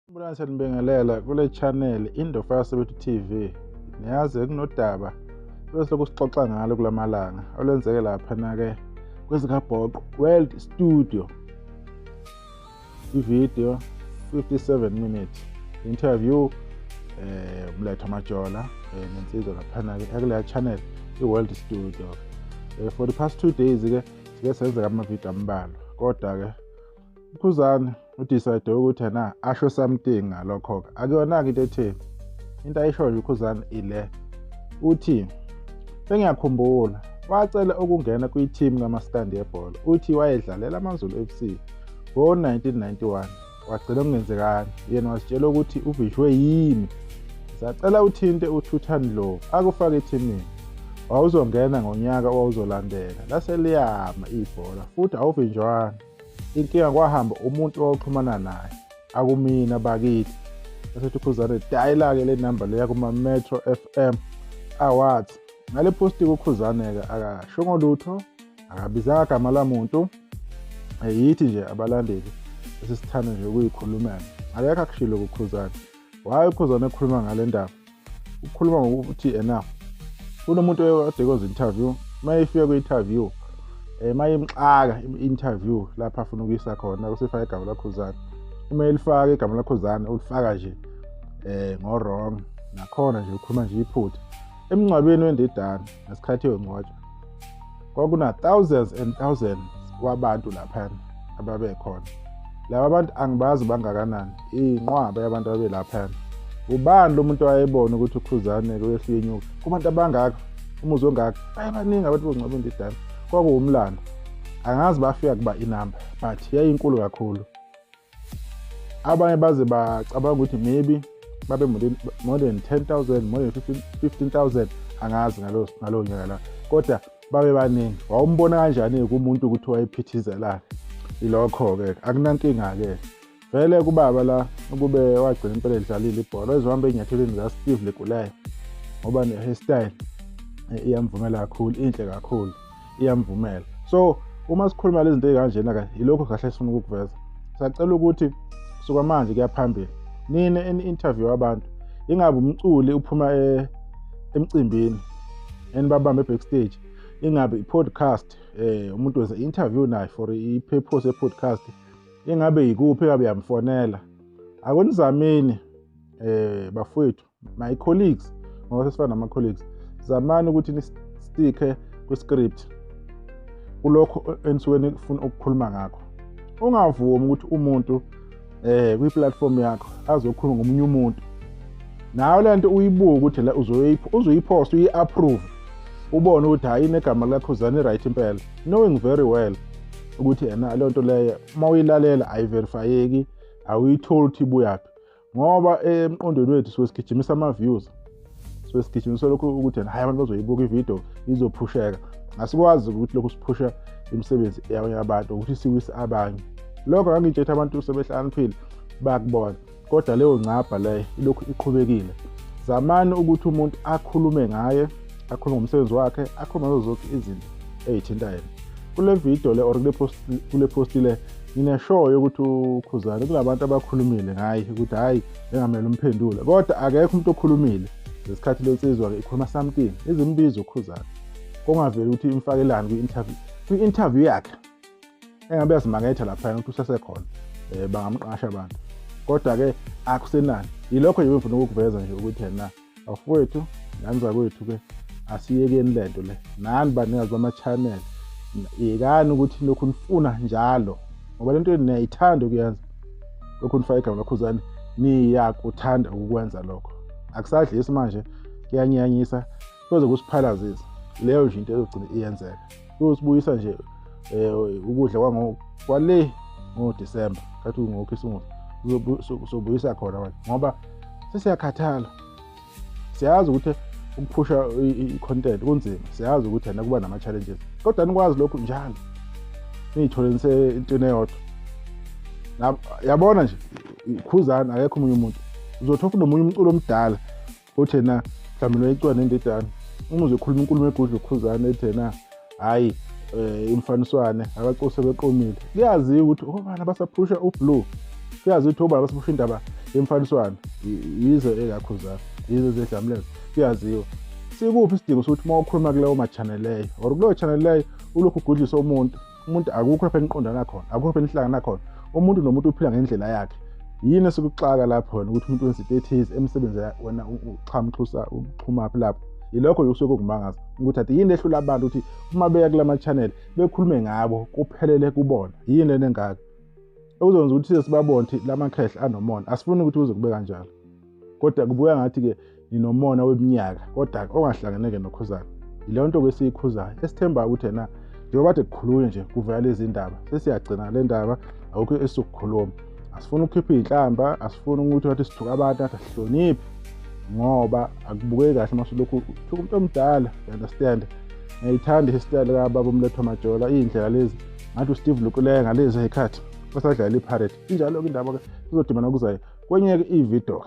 Sanibonani, siyanibingelela kule channel Indofa Yasebetu TV. Niyazi kunodaba besilokhu sixoxa ngalo kulamalanga olwenzeke laphana-ke kwezikabhoqo World Studio. Ivideo 57 minutes interview Mletho Majola nensizwa laphana-ke akuleya channel i-World Studio. For the past 2 days ke sike senzeka amavidiyo ambalwa, kodwa-ke uKhuzani udecide ukuthi yena asho something ngalokho-ke. Akuyona-ke into etheni, into ayishoyo nje uKhuzani ile uthi sengiyakhumbula wacela ukungena kwi-team kamaskandi yebhola, uthi wayedlalela AmaZulu FC ngo-1991, wagcina kungenzekani, yena wasitshela ukuthi uvishwe yimi, sacela uthinte uThuthani Ndlovu akufake ethimini, wawuzongena ngonyaka owawuzolandela, lase liyama ibhola futhi awuvinjwanga. Inkinga kwahamba umuntu owawuxhumana naye, akumina bakithi. Bese uKhuzani dayila-ke le namba leya kuma-Metro FM Awards. Ngale posti kuKhuzane-ke akashongo lutho, akabizanga gama lamuntu, yithi nje abalandeli esisithanda nje ukuyikhulumela. Akekho akushilo kuKhuzani. Why uKhuzani ekhuluma ngale ndaba? Ukhuluma ngokuthi ena kunomuntu okade kwenza interview, uma efika kwi-interview uma imxaka i-interview lapha afuna ukuyisa khona usifaka igama laKhuzani, uma elifaka igama laKhuzani ulifaka nje ngo-wrong, nakhona nje ukhuluma nje iphutha. Emngcwabeni wendidane ngesikhathi yongcwatshwa kwakuna thousands and thousands wabantu laphana ababekhona. Laba bantu angibazi bangakanani, inqwaba yabantu ababelaphana. Ubani lo muntu owayebona ukuthi uKhuzani kuyehla inyuka kubantu abangaka, umuzi ongaka, bayebaningi abantu bongcwaba indidane. Kwakuwumlando, angazi bafika kuba inamba, but yayinkulu kakhulu. Abanye baze bacabanga ukuthi maybe babe more than 10,000, more than 15,000, angazi ngalowo nyaka la, kodwa babe baningi. Wawumbona kanjani kumuntu ukuthi wayephithizela? Ilokho-ke akunankinga-ke vele kubaba la, ukube wagcina impela edlalile ibhola ezohamba ey'nyathelweni zika-Steve Lekoelea, ngoba ne-hairstyle iyamvumela kakhulu, inhle kakhulu, iyamvumela. So uma sikhuluma lezi zinto ey'kanjena-ke yilokhu kahle esifuna ukukuveza. Sacela ukuthi kusuka manje kuya phambili nina eni-interview abantu, ingabe umculi uphuma emcimbini enibabambe backstage, ingabe i-podcast umuntu wenza i-interview naye for i-purpose ye-podcast, ingabe yikuphi, ingabe uyamfonela. Akunizamini bafowethu, my colleagues, ngoba sesifana nama-colleagues, zamani ukuthi ni-sticke kwi-script kulokho enisuke nifuna ukukhuluma ngakho. Ungavumi ukuthi umuntu kwi-platform yakho azokhuluma ngomunye umuntu, nawe lento uyibuke ukuthi la uzoyipost uyi-approve, ubone ukuthi hhayi inegama likaKhuzani right impela, knowing very well ukuthi yena leyo nto leyo uma uyilalela ayiverifyeki, awuyitholi ukuthi ibuyaphi, ngoba emqondweni wethu suke sigijimisa ama-views, suke sigijimisa lokhu ukuthi hhayi abantu bazoyibuka ividiyo izophusheka. Asikwazi ukuthi lokhu siphusha imisebenzi yabanye abantu ukuthi siwise abanye. Lokho angangitshethi abantu sebehlakaniphile bayakubona, kodwa leyo ngcabha leyo ilokhu iqhubekile. Zamani ukuthi umuntu akhulume ngaye, akhulume ngomsebenzi wakhe, akhulume ngazo zonke izinto ey'thinta yena. Kule video le or kule post le ngine-sure yokuthi uKhuzani kunabantu abakhulumile ngaye ukuthi hhayi bengamele umphendule, kodwa akekho umuntu okhulumile ngesikhathi lensizwa-ke ikhuluma something izimbizo uKhuzani, kungaveli ukuthi imfakelani kwi-interview yakhe engabe yazimaketha laphana ukuthi usesekhona, bangamqasha abantu, kodwa-ke akusenani. Yilokho nje bengifuna ukukuveza nje ukuthi yena bafowethu ngane zakwethu-ke asiyekeni lento le, nani banikazi bama-channel yekani ukuthi lokhu nifuna njalo, ngoba lento niyayithanda ukuyenza, lokhu nifaka igama laKhuzani niyakuthanda ukukwenza lokho. Akusadlisi manje, kuyanyanyisa, kuze kusiphalazise. Leyo nje into ezogcina iyenzeka, kuyosibuyisa nje ukudla kwale ngoDisemba kathi ngoKhisimusi sobuyisa khona manje, ngoba sesiyakhathala. Siyazi ukuthi ukuphusha i-content kunzima, siyazi ukuthi yena kuba nama-challenges, kodwa nikwazi lokhu njalo niyithole nisentweni eyodwa. Yabona nje Khuzani akekho omunye umuntu uzothola kunomunye umculo omdala othi yena mhlawumbe noyicwa nendidane, uma uzokhuluma inkulumo egudla uKhuzani ethi yena hhayi imfaniswane abacuse beqomile, kuyaziwa ukuthi obani abasaphusha ublue, kuyaziwa ukuthi obani abasaphusha indaba Imfaniswano yizo ekaKhuzani, yizo zedlamlenze, kuyaziwa. Sikuphi isidingo sokuthi uma ukhuluma kuleyo ma-channel leyo or kuleyo channel leyo ulokhu ugudlisa umuntu? Umuntu akukho lapho eniqondana khona, akukho lapho enihlangana khona. Umuntu nomuntu uphila ngendlela yakhe. Yini esikuxaka lapho wena ukuthi umuntu wenza into ethize emsebenzi, wena uxhamxhusa uxhumaphi lapho? Yilokho nje kusuke kukumangaza ukuthi athi yini ehlula abantu ukuthi uma beya kulama channel bekhulume ngabo kuphelele kubona. Yini lena engaka okuzokwenza ukuthi sibabone ukuthi lamakhehla anomona? Asifuni ukuthi kuze kube kanjalo, kodwa kubuya ngathi-ke ninomona weminyaka kodwa ongahlangeneke noKhuzani. Yileyo nto-ke esiyikhuzayo, esithembayo ukuthi yena njengoba kade kukhulunywe nje kuvela lezi ndaba, sesiyagcina le ndaba, akukho esizokukhuluma. Asifuni ukukhipha iy'nhlamba, asifuni ukuthi ngathi sithuka abantu, ngathi asihloniphi, ngoba akubukeki kahle uma usulokhu uthuka umuntu omdala. You understand? Ngiyayithanda i-style kababa uMlethwa Majola, iy'ndlela lezi ngathi uSteve Lukulenga ngalezi ey'khathi basadlala i-Pirate. Injalo-ke indaba-ke, sizodibana kuzayo kwenye-ke ividiyo.